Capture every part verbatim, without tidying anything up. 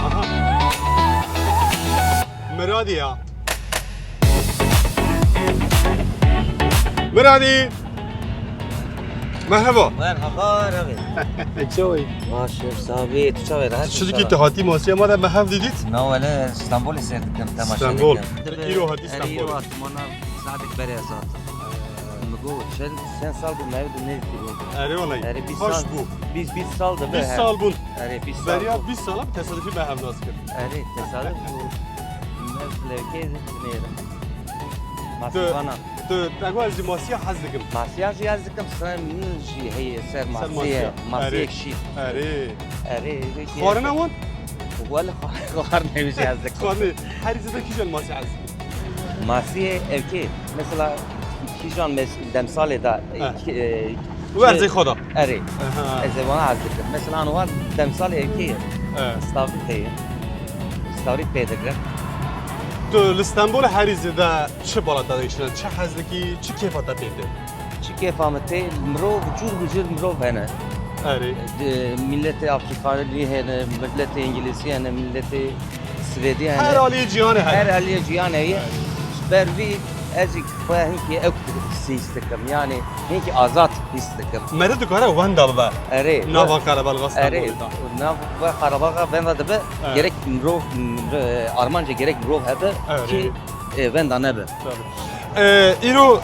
Aha. Miradî ya. Miradî. Merhaba. Merhaba, Revî. Çawî? Baş, sabî, tu çawê, rahat? Çi dikî, tu hatî masiya ma de, me hev dîdît? Na wele, Stenbolê seyr dikim, temaşe Stenbol. Dikim. Îro hatî Stenbol. Erê, îro hatim, ona saetek berê ez hatim. Min got, çend, çend sal bû me ev di nêzdî bû. Erê, wele. Erê, bîst sal. Baş bû. Bîst, bîst sal dibe. Bîst sal bûn. Erê, bîst sal bû. Beriya bîst sala bi tesadufî me hev nas kir. Erê, tesaduf bû. Me lewkê dinêrim. Masîvana. Tu, tu, ez jî masiya hez dikim. Masiya jî hez dikim, sen min jî heye ser masiye. Ser masiya. Masiyek şî. Erê. Erê. Xwarina wan? Wele xwarina wî jî hez dikim. Xwarina. Herî zêde kîjan masiya hez dikim? Masiyê evkê, mesela, kîjan mes-, demsalê de, e, Werzê xwe de. Erê. Aha. Ez ê wana hez dikim. Mesela, aniha demsalê evkê ye. Evet. Stavrit heye. Stavrit pê digre. Tu li Stenbolê herî zêde çi bala te dikişîne? Çi hez dikî? Çi kêfa te pê tê? Çi kêfa min tê? Mirov, cûr bi cûr mirov hene. Erê. Di, miletê Afrikanî hene, miletê Îngilîzî hene, miletê Swêdî hene. Her aliyê cîhanê hene. Her aliyê cîhanê ye. Erê. Ji ber vî ez jî xwe hinkî ew hîs dikim. Yanî hinkî azad hîs dikim. Meriv dikare wenda bibe. Erê. Nava qerebalxa Stenbolê de. Erê. Nav ve qerebalxa wenda dibe. Evet. Gerek mirov, m-, armanca gerek mirov hebe ki, e, wenda nebe. Tabii. E, îro, e,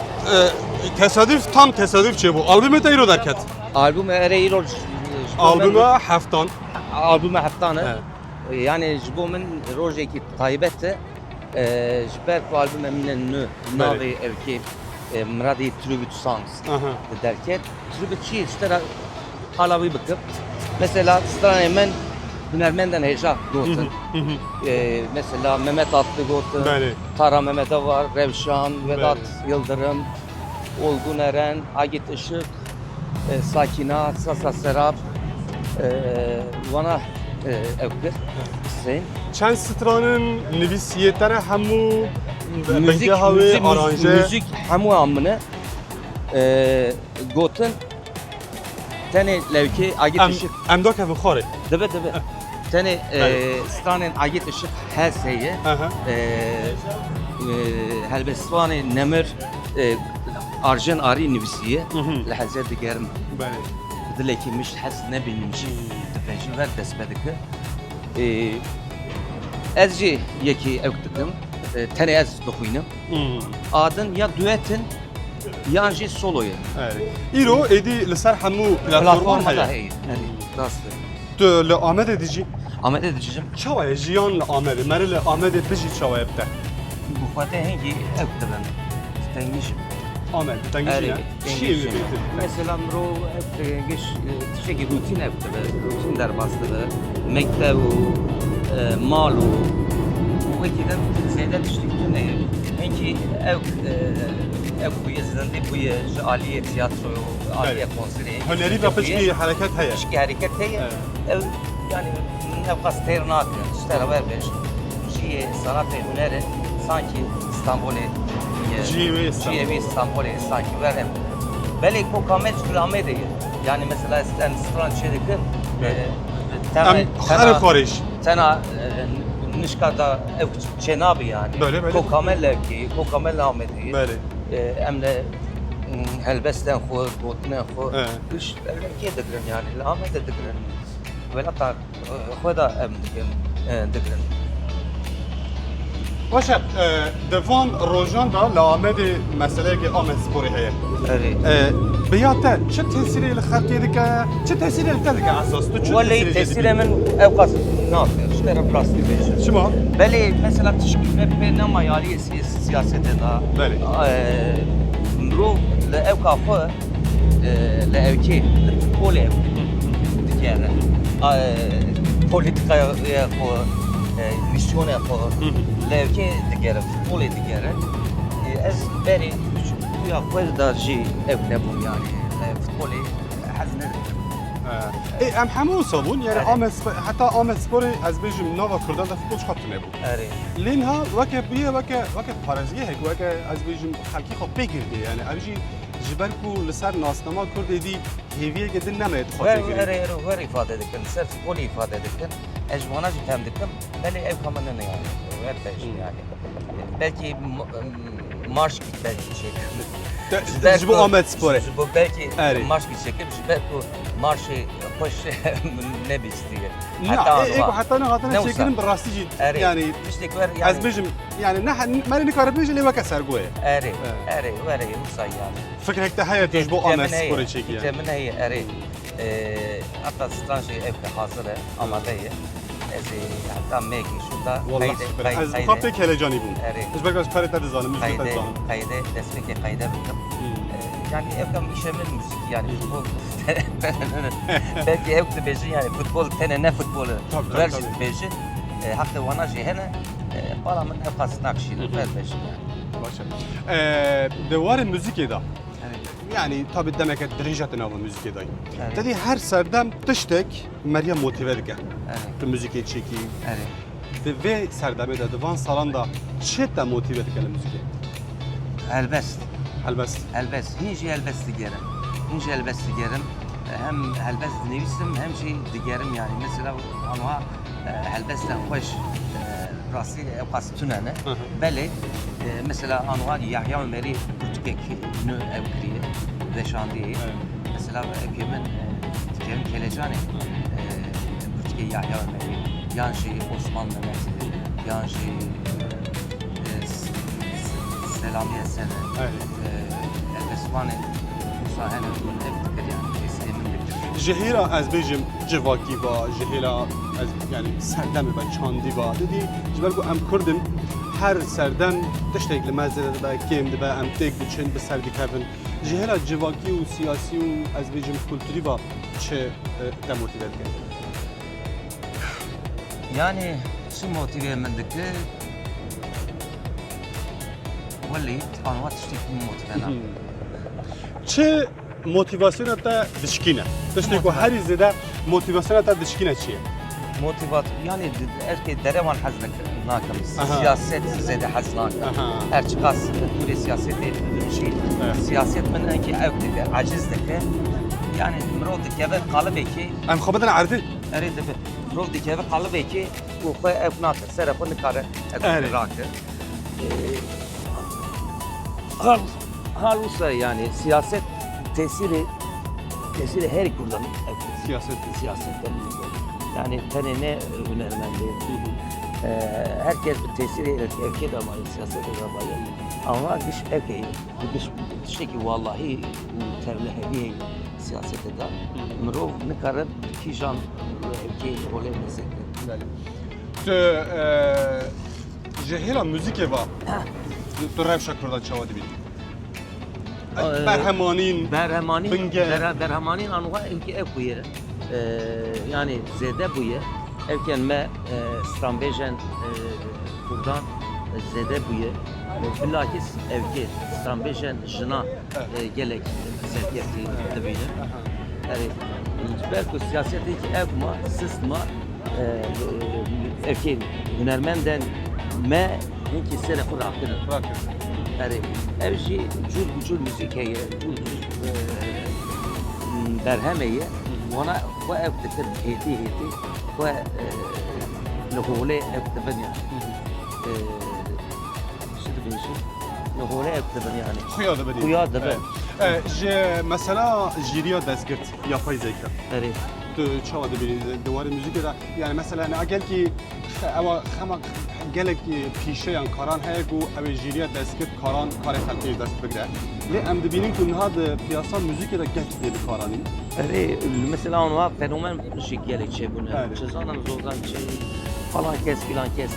tesaduf, tam tesaduf çêbû. Albûmê te îro derket? Albûmê, erê, îro ji, ji bo min. Albûma heftan. Albûma heftan e. Evet. Yani ji bo min rojekî taybet e. E, ji ber ku albûmê min e nû, belê, navê evkê, e, Miradî Tribute Songs, aha, derket. Tribute çi ye? Ji te re qala wî bikim. Mesela stranê min hunermendên hêja gotin. Hı hı, hı hı. E, mesela Mehmet Atlı gotin, belê, Tara Mehmet Avar, Revşan, Vedat, belê, Yıldırım, Olgun Eren, Agit Işık, e, Sakina, Sasa Serap, e, wana, e, ew kir, Hüseyin. Çend stranin nivîsiyê te re hemû, müzik, bingehê wê, müzik, aranje? Müzik hemû amine, e, gotin, tenê lewkê Agit Işık. Em dakevin xwarê. Dibe, dibe. Tenê, e, stranên Agit Işık hez heye. Aha. E, e, helbestvanê Nemir, e, Arjen Arî nivîsiye. Hı hı. Li hezê digerim. Belê. Dilekî miş hez nebînim jî. Hı. Dibêjim ver dest pê dike. E, ez jî yekî ew dikim. E, tenê ez dixwînim. Hı. Adin ya duet in, yan jî solo ye. Erê. Îro êdî li ser hemû platforman heye. Platforma da heye. Erê, rast e. Tu li Amedê dijî? Amedê dijîm. Çawa ye jiyan li Amedê? Meriv li Amedê bijî çawa ye bi te? Bi xwe te hingî ew dibin. Tengî jî. Amed, tengî jî ne? Çi ye wê bêtir? Mesela mirov ev, e, giş, e, tiştekî rûtîn ev dibe, rûtîn derbas dibe. Mekteb û, e, mal û, û wekî din zêde tiştek tune ye. Hinkî ew, e, ew bûye, zindî bûye ji aliyê tiyatroyê û aliyê konserê. Belê. Hunerî ve pişkî hereket heye. Pişkî hereket heye. Evet. Ew, yani, ev qas têr nake. Ji te re wer bêjim. Cihê sanatê hunerê sankî Stenbolê, e, cihê wê Stenbolê sankî wer em. Belê koka me ji Amedê ye. Yani mesela em stran çê dikin, e, tena, em her xwarê jî. Tena, e, nişka da ew çê nabe yani. Belê, belê. Koka me lewkê, koka me li Amedê ye. Belê. E, em li, m, helbestên xwe, gotinên xwe, e, giş lewkê digirin yani, li Amedê digirin. Welata xwe de em dikin, e, digirin. Baş e, e, di van rojan de li Amedê meseleyekî Amedsporê heye. Erê. E, bi ya te çi tesîrê li xelkê dike, çi tesîrê li te dike esas? Tu çi tesîrê jê dibînî? Welê tesîrê min ew qas nake, ji te re bi rastî bêjim. Çima? Belê, mesela tişkî me pê nema aliyê si-, siyasetê de. Belê. E, mirov li ewka xwe e, li ewkê, li futbolê digere. A, e, polîtîkaya xwe, e, mîsyonê xwe, hı hı, li ewkê digere, futbolê digere. E, ez berê Ya xwe da jî ew nebûn yani. E, futbolê hez nedikim. Ê, em hemû wisa bûn, yani Evet. Amed Spor, heta Amed Sporê ez bêjim nava Kurdan de futbol çiqas tune bû. Erê. Lê niha weke bûye, weke, weke parêzgehek, weke ez bêjim xelkê xwe pê girtiye, yani ev jî ji ber ku li ser nasnama Kurdê dî hêviyeke din neme dixwe pê Wer, girî. wer, wer îfade dikin, ser futbolê îfade dikin. Ez ji wana jî fem dikim. Belê ev ka min ne yani. Wer bejin yani. Belkî m- m- marş belkî şey. Te- Ji bo Amed Sporê. Ji bo belkî Erê. marş çekim, ji ber ku marşê xweş nebîstiye. Na, ê, ê ku heta ne hatine çêkirin bi rastî jî Erê. Yani Tiştek wer yani. Ez bêjim, yani ne, me nikare bêjin lê weke sergo ye. Erê, erê, were, wisa yani. Fikrek te heye tu ji bo Amed Sporê çêkiye. Fikre min heye, erê. Ee, hatta stranjê ev ke hazir e, amade ye. Ez ê hatta mekî şûta Wallah süper. Ez bi xwe pêk helecanî bûm. Erê. Ji ber ez karê te dizanim, ji te Qayde, dizanim. Qayde, destpêkê qayde bikim. Ee, yani ev kam îşe min muzîk yani futbol. Belkî ew dibêjin yani futbol tene ne futbol e. Tabii, tabii, Wer jî tabii. Dibêjin. E, heqê wana jî hene. E, bala min ev qas nakşîne. Wer bejin yani. Baş e. Ee, di warê muzîkê de. Evet. Yani tabi demeke dirêj e tu nava muzîkê de. Evet. Te dî her serdem tiştek meriya motive dike. Evet. Tu muzîkê çêkî. Evet. Di vê serdemê de, di van salan de çi te motive dike li muzîkê? Helbest. Helbest. Helbest. Hîn jî helbest digerim. Hîn jî helbest digerim. Hem helbest dinivîsim hem jî digerim yani. Mesela anha e, helbestên xweş e, rastî ew qas tune ne. Hı hı. Belê e, mesela anha Yahya Umerî pirtûkek nû ew kiriye, veşandiye. Evet. Mesela epê min e, dikerim Kelecanê e, pirtûkê Yahya Umerî. Yan jî Osman Mehmet, yan jî e, S- S- Selami Esen. Evet. E, Elbestvanê Musa hene hûn ev dikir yani tesirê min dikir. Ji hêla ez bêjim civakî va, ji hêla ez yani serdemê ve çandî va. Didî ji ber ku em Kurd in, her serdem tiştek li me zêde dibe, kêm dibe, em têk diçin, bi ser dikevin. Ji hêla civakî û siyasî û ez bêjim kulturî va çi e, te motive dike? Yani çi motive min dike? Welî anwa tiştek min motive na. Çi motivasyona te dişkîne? Tiştê ku herî zêde motivasyona te dişkîne çi ye? Motivat yani di- erkê derewan hez dik- nakim. Aha. Siyaset zêde hez nakim. Aha. Her çiqas dûrê siyasetê şey. Evet. Siyaset min enkî ew dike, aciz dike. Yani mirov dikeve qalibekî. Em xwe bidin erdê. Erê dibe. Mirov dikeve qalibekî û xwe ev nake. Serê xwe nikare ev Erê. rake. Ee, hal, hal wisa yani siyaset tesirê tesirê her kurdan Siyaset. Siyaset. Yani tenê ne hunermendê. Ee, herkes bi tesirê erkê de maye, siyaset de maye. Ama giş erkê, giş tiştekî wallahî û tevlihevî siyasetê de mirov nikare kîjan erkê holê meseke. Belê. Tu e, ji hêla muzîkê va tu rewşa Kurdan çawa dibînî? Ee, Berhemanîn, Berhemanîn, Binge. Bera- Berhemanîn anwa enkî ev bûye. Ee, yani zêde bûye. Evken me e, stranbêjen e, Kurdan e, zêde bûye. Bilakis evkê stranbêjen jina e, gelek serkeftî dibîne. Erê, ji ber ku siyasetekî ev ma, sist ma, e, evkê hunermendên me hinkî serê xwe rakirin. Erê, ev jî cûr bi cûr muzîk heye, cûr bi cûr e, berhemê ye. Wana xwe ev dikir hêtî hêtî xwe e, li holê ev dibin yani. E, çi dibêjin? Li holê ev dibin yani. Xuya dibin. Xuya dibin. Evet. E, ji mesela jîriya destgirt, yapay zeka. Erê. Tu çawa dibînî di warê muzîkê de? Yani mesela ne gel ki ewa xema gelek pîşeyan karan heye ku ew ê jîriya destgirt karan karê xelkê ji dest bigre. Lê em dibînin ku niha di piyasa muzîkê de gelek tê bikaranîn. Erê, mesela anwa fenomen jî gelek çêbûne. Erê. Çi zanim zozan çi falan kes filan kes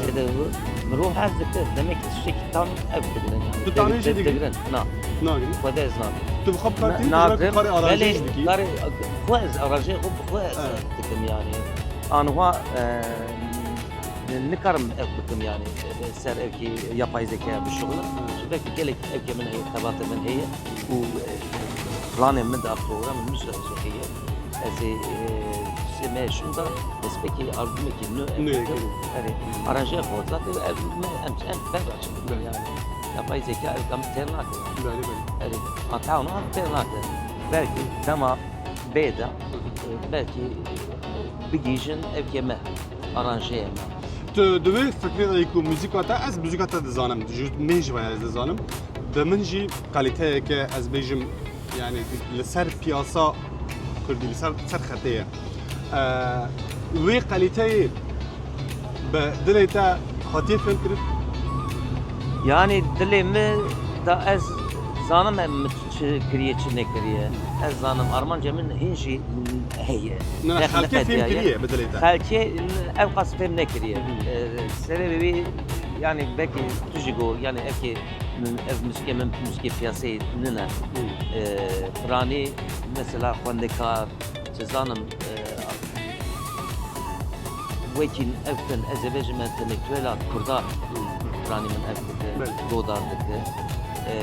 zêde bû. Mirov hez dike demek ki tiştekî tam ev digirin yani. Tu tanê jî Deg- digirin? digirin. Na. Nagirî? Xwe de ez nakim. Tu bi xwe bi kar tî, Nakim, karê arajê belê jî dikî? karê xwe ez arajê xwe bi xwe ez Evet. dikim yani. Anwa e, nikarim ev bikim yani ser evkî yapay zeka bişuxulim. Belkî gelek evkê min heye, xebatê min heye û, e, planê min de, programê min jî heye. Ez ê, e, sê meh şûnda destpêkê albûmekî nû Nû bikim. Erê, aranjeya xwe zaten ev min em, em berra çi bikin Belê. Yani. Yapay zeka ev kam têr nake. Belê, belê. Erê, heta ona têr nake. Belkî dema bê de, e, belkî bigihîjin evkê me, aranjeyê me. Tu di wê fikrê de yî ku muzîka te, ez muzîka te dizanim, ji mêj ve ez dizanim. Bi min jî kalîteyeke, ez bêjim, yani li ser piyasa kurdî, li ser, ser xetê ye. Eee, wê kalîteyê bi dilê te hatiye fêmkirin? Yani dilê min da ez zanim em min çi kiriye, çi nekiriye. Ez zanim armanca min hîn jî heye. Ne, ne, Tex-, xelkê nefet fêm ya, kiriye ya. Bi dilê te. Xelkê ev qas fêm nekiriye. Hı hı. Ee, sebebê wî, yani belkî tu jî got, yani evkê min, ev muzîkê min, muzîkê piyaseyê nine. Hı. Ee, piranî mesela xwendekar, çi zanim, e, wekî ev bin, ez ê bêjim entelektûela kurda piranî min ev dike, Belê. Godar dike. E,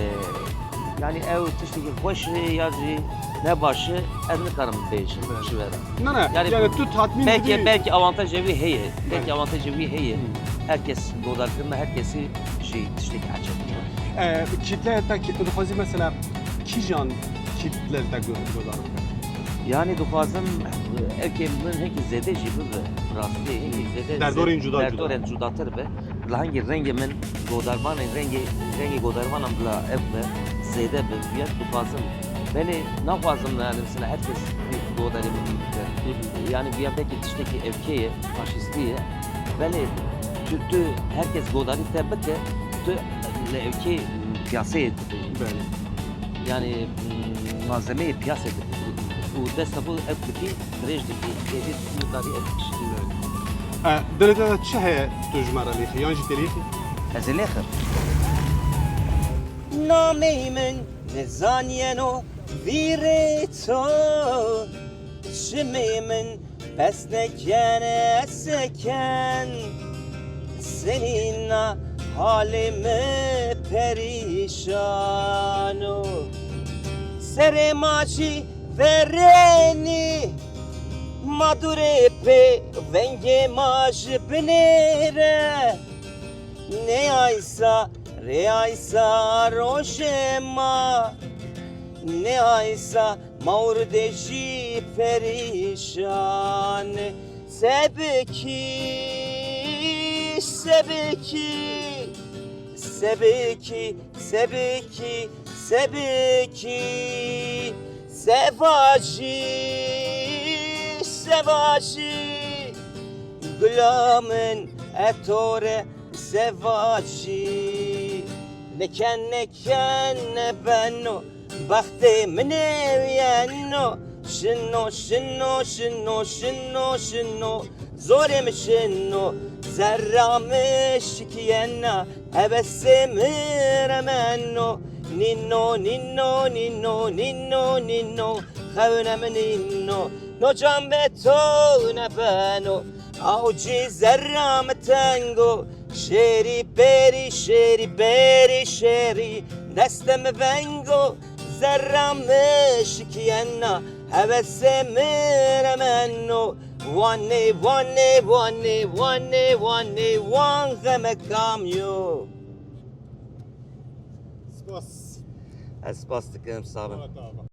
yani ew tiştekî xweş e ya jî ne baş e, ez nikarim bêjim Belê. Ji we re. Ne, ne, Yani yani tu tatmîn belki, dibî. Belki avantajê wî heye. Belki Belê. Avantajê wî heye. Hı. Herkes godarkirine, herkesî jî tiştekî ecêb dike. E, kitle te ki-, tu dixwazî mesela kîjan kitle te go-, godar bike? Yani dixwazim, e, evkê min hinkî zêde jî bibe. Rastî, hinkî zêde Derdorên zê-, cuda cuda. Derdorên cudatir be. Bila hingî rengê min godarvanê, rengê, rengê godarvanan bila ev be, zêde be, viya dixwazim. Belê naxwazim, yani mesela herkes godarê min bike. Hı hı. Yani viya belkî tiştekî evkê ye, faşîstî ye. Belê tu, tu herkes godarî te bike, tu li evkê piyaseyê dibî. Belê. Yani, mm, malzemeyê piyasê dibî. Û desta xwe ev dikî, dirêj dikî, êdî tu nikarî ev bikişî. E, dilê te de çi heye tu ji me re lêxî, yan jî tê lêxî? Ez ê lêxim. Nameyê min nizaniyeno vîrê to, çimê min pes nekene seken, senîna halê min perîşan o. Serê ma jî verenî, ma dûrê pê vengê ma ji binê re. Neyaysa, reyaysa rojê ma, neyaysa mawrde jî perîşan. Sebikî, sebikî, sebikî, sebikî, sebikî, sevacî, sevacî, gula min e to re sevacî. Neken, neken nebeno, bextê min ê wiyeno. Şino, şino, şino, şino, şino, zorê min şino, zerra min şikiyena, hevesê min remeno. Nino, nino, nino, nino, nino, xewne min nino, no can be to nebeno. Awcî zerra min tengo, şêrî bêrî, şêrî bêrî, şêrî destê min vengo. Zerra min şikiyena, hevesê min remeno. Wanê, wanê, wanê, wanê, wanê, wan xeme kamyo. Spas. Ez spas dikim, sax bin. Barakallah.